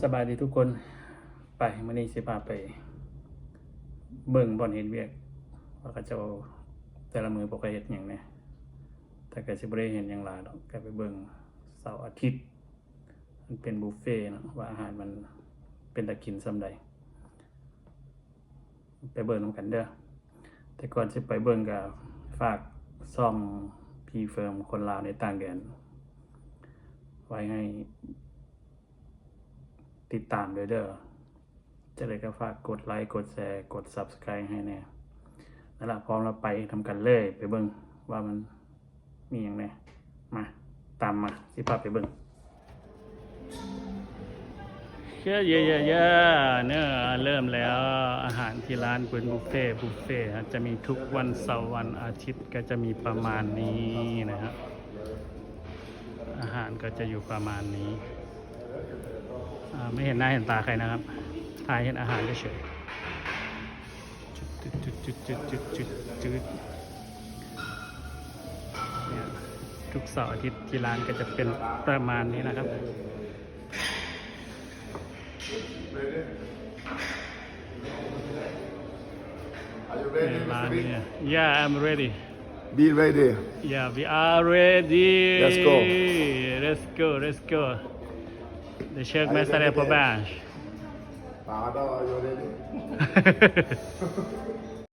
ສະບາຍດີທຸກຄົນ ໄປ ມື້ນີ້ຊິພາໄປເບິ່ງບ່ອນເຮັດວຽກ ວ່າເຂົາເຈົ້າແຕ່ລະມື້ເຂົາເຮັດຫຍັງແດ່ ແຕ່ກໍຊິບໍ່ໄດ້ເຫັນຫຍັງຫຼາຍດອກ ກໍໄປເບິ່ງເສົາອາທິດ ມັນເປັນບຸບເຟເນາະ ວ່າອາຫານມັນເປັນຕາກິນສ່ຳໃດ. ໄປເບິ່ງນຳກັນເດີ້. ແຕ່ກ່ອນຊິໄປເບິ່ງກໍຝາກຊ່ອງ P-Firm ຄົນລາວໃນຕ່າງແດນ ໄວ້ໃຫ້ຕິດຕາມເດີ້. ຈັ່ງໃດກໍຝາກກົດໄລ ກົດແຊ ກົດ Subscribe ໃຫ້ແດ່. ນັ້ນລະ ພ້ອມແລ້ວໄປນຳກັນເລີຍ ໄປເບິ່ງວ່າມັນ ມີຫຍັງແດ່ ມາ ຕາມມາ ຊິພາໄປເບິ່ງ. ເຢ້ ເຢ້ ເຢ້ ເນາະ ເລີ່ມແລ້ວ ອາຫານທີ່ຮ້ານເປັນບຸບເຟ ບຸບເຟ ຈະມີທຸກວັນເສົາ ວັນອາທິດ ກໍຈະມີປະມານນີ້ນະຄັບ ອາຫານກໍຈະຢູ່ປະມານນີ້. ອ່າ ໄມ່ເຫັນໜ້າເຫັນຕາໃຄນະຄັບ ຖ່າຍເຫັນອາຫານເສີຍໆ. ຈຸດໆໆໆໆໆ ເນຍ ທຸກເສົາອາທິດທີ່ຮ້ານກໍຈະເປັນປະມານນີ້ນະຄັບ. Are you ready, ເນຍ Mister ຮ້ານ Vic? ນີ້ Yeah, I'm ready. Be ready. Yeah, we are ready. Let's go. Let's go, let's go. The chef master for bash. Are you ready?